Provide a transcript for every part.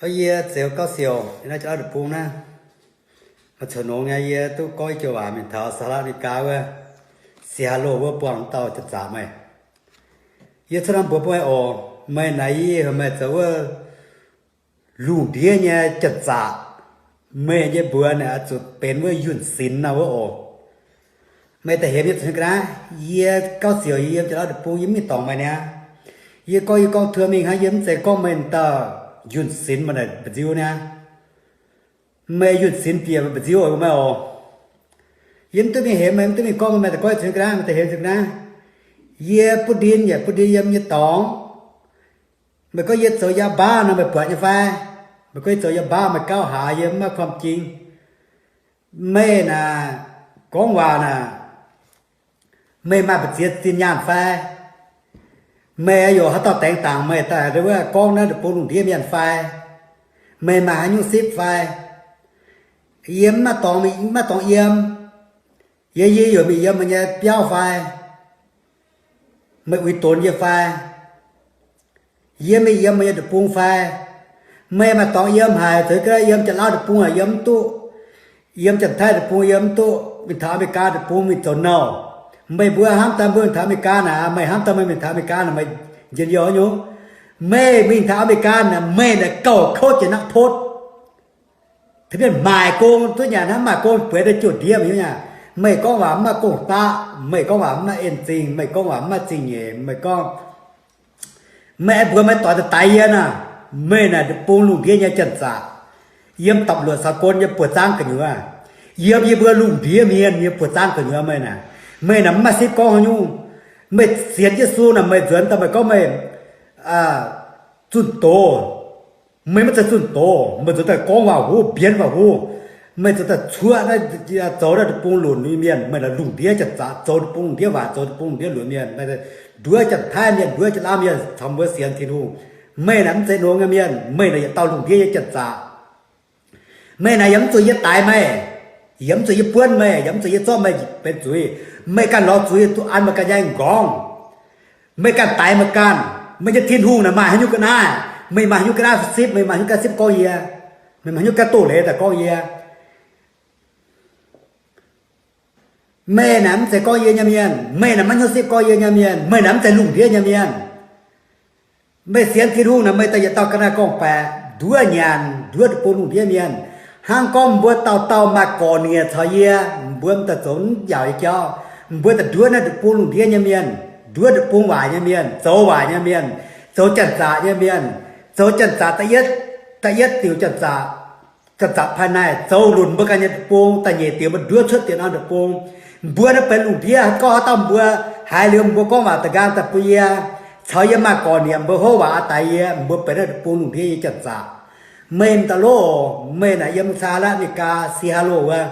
Yie Zeux Gauv Siouc, yie naaiv Janx-Lauv deic-bung naaiv. Maaih coux nongx nyei yie duqv gorngv i joux waac mingh taux Saharav America wuov, Seattle wuov buangh dauh janx-zaqc meih. Yie cuotv norm mbuox bun meih oc. Meih naaic yie heuc meih zoux wuov lungh ndiev nyei janx-zaqc. Meih nyei mbuox naaic oix zuqc benx wuov yunh sinx nor wuov oc. Meih da'hemx yie zoux nyei ga'naaiv, yie Gauv Siouc, yie yiem Janx-Lauv deic-bung, yie mv mingh dorngc meih niaa. Yie gorngv, yie gorngv tuo mingh hnangv, yie mv zeiz gorngv meih dauh yunh sinx mba'nziu niaa. Meih yunh sinx bieqc mba'nziu oc, meih oc. Yie mv duqv mingh hemx meih, mv duqv mingh gorngv meih, meih daaih gorngv yie zoux nyei ga'naaiv, meih da'hemx zoux ga'naaiv. Yie butv ndin yaac butv ndin yiem nyei dorngx. Meih gorngv yie zoux yaac mbaauh nor meih buatc nyei fai? Meih gorngv yie zoux yaac mbaauh, meih gauh haaix, yie mv maaih ความจริง. Meih naaic gorngv waac naaic, meih maaih mbu'ziex zinh nyaanh fai? Meih yaac haaix dauh dengx dangc meih daaih wuov gorngv naaiv deic-bung lungh ndiev mienh fai? Meih maaih haaix nyungc sipv fai? Yie mv maaih dorngx, mv maaih dorngx yiem. Yie, yie yaac mingh yiem meih nyei biauv fai? Meih uix donx yie fai? Yie mingh yiem meih nyei deic-bung fai? Meih maaih dorngx yiem haic, zoux ga'naaiv yiem Janx-Lauv deic-bung yiem mv duqv, yiem Janx-Taiv deic-bung yiem mv duqv, mingh taux America deic-bung mingh zoux nouh. Meih mbuo hnamv daaih mbuo mingh taux America naaic, meih hnamv daaih meih mingh taux America naaic, meih njien-youh haaix nyungc? Meih mingh taux America naaic, meih naaic gauh kouv jiex นักพจน์. Taux mienh maaic gong duqv nyanc hnangv, maaih gong bueix daaih jouh ndiev mingh nyei. Meih gorngv waac mv maaih gong-daqv, meih gorngv waac mv maaih en zingh, meih gorngv waac mv maaih zingh nyeic, meih gorngv, meih aengx mbuox meih doic daaih daix yie naaic, meih naaic deic-bung lungh ndiev nyei janx-zaqc, yiem ตำรวจสากล nyei buoz-zaangv gu'nyuoz, yiem yie mbuo lungh ndiev mienh nyei buoz-zaangv gu'nyuoz meih naaic. Meih naaic mv maaih sipv gorngv haaix nyungc. Meih sienx Yesu naaic meih nzuonx daaih meih gorngv meih zunh doz. Meih maiv zeiz zunh doz, meih zoux daaih gorngv waac-huv, mbienv waac-huv. Meih zoux daaih cuoqv naaiv, zoux naaiv deic-bung lunc nyei mienh, meih naaic lungh ndiev janx-zaqc, zoux deic-bung lungh ndiev waac, zoux deic-bung lungh ndiev lunc mienh, meih nduov Janx-Taiv mienh, nduov Janx-Lauv mienh caux mbuo sienx Tin-Hungh. Meih naaic mv zeiz nongx nyei mienh, meih naaic yietc dauh lungh ndiev nyei janx-zaqc. Meih naaic yaac mv zuqc yie daix meih, yaac mv zuqc yie buonv meih, yaac mv zuqc yie zorqv meih benx zuiz. Meih ganh lorz zuiz duqv an meih ganh nyei m'nqorngv. Meih ganh daix meih ganh. Meih nyei Tin-Hungh naaic maaih haaix nyungc ga'naaiv? Meih maaih haaix nyungc ga'naaiv sipv? Meih maaih haaix nyungc ga'naaiv sipv gorngv yie? Meih maaih haaix nyungc ga'naaiv doz-leiz daaih gorngv yie? Meih naaic mv zeiz gorngv yie nyei mienh. Meih naaic maiv hnyouv sipv gorngv yie nyei mienh. Meih naaic mv zeiz lungh ndiev nyei mienh. Meih sienx Tin-Hungh naaic, meih daaih yietc dauh ga'naaiv gorngv-baeqc, nduov nyanc, nduov deic-bung lungh ndiev mienh. Hnangv gorngv mbuo dauh dauh maaih gorqv-nieqc caux yie, mbuo m'daaih zoux mv yaauc nyei jauv. Mbuo daaih nduov naaiv deic-bung lungh ndiev nyei mienh, nduov deic-bung waaic nyei mienh, zoux waaic nyei mienh, zoux janx-zaqc nyei mienh, zoux janx-zaqc da'yietv, da'yietv diuc janx-zaqc, janx-zaqc ภายใน, zoux lunc mbuo ganh nyei deic-bung. Da'nyeic diuc mbuo nduov cuotv diuc norm deic-bung. Mbuo naaiv benx lungh ndiev, gorngv haaix dauh mbuo haiz liuz mbuo gorngv waac da'nqaang daaih bun yie, caux yie maaih gorqv-nieqc, mbuo hopv waac aqv daix yie, mbuo benx naaiv deic-bung lungh ndiev nyei janx-zaqc. Meih m'daaih loh, meih naaic yiem สหรัฐอเมริกา Seattle wuov.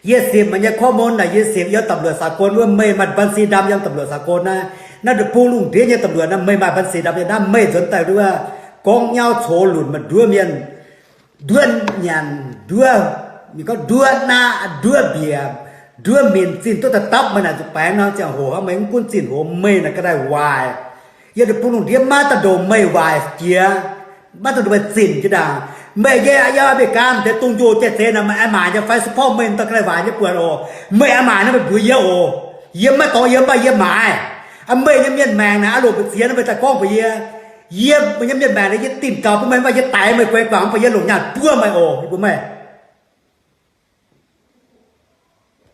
Yie sienx meih nyei ข้อมูล naaic, yie sienx yiem ตำรวจสากล wuov, meih maaih บัญชีดำ yiem ตำรวจสากล naaiv. Naaiv deic-bung lungh ndiev nyei ตำรวจ naaiv, meih maaih บัญชีดำ yiem naaiv. Meih nzuonx daaih wuov, gorngv nyauv coux lunc maaih nduov mienh, nduov nyanc, nduov, ninh gorngv nduov naqv, nduov mbiec, nduov minc, zinh duqv daaih dapv meih naaic nzuqc baengx nor ziangh hoc hnangv. Meih mv gunv zinh hoc, meih naaic ga'naaiv waaic. Yiem deic-bung lungh ndiev maiv daaih ndongc meih waaic jiex, maiv daaih ndongc meih zinh jiex ndaangc. Meih yiem America deix dungz njoh jai-zeiz naaic, meih aengx maaic nyei fai? Support meih dauh ga'naaiv waaic nyei buonc oc. Meih aengx maaic nor meih mbuox yie oc. Yie maiv dorngx yiem, mv baac yie maaic. Meih nyei mienh maengc naaic, aav loc mbu'ziex nor meih daaih gorngv mbuox yie. Yie, meih nyei mienh maengc naaic, yie dingh gaux bun meih, mv baac yie daix meih guei guangc, mv baac yie longc nyaanh buov meih oc. Yie mbuox meih,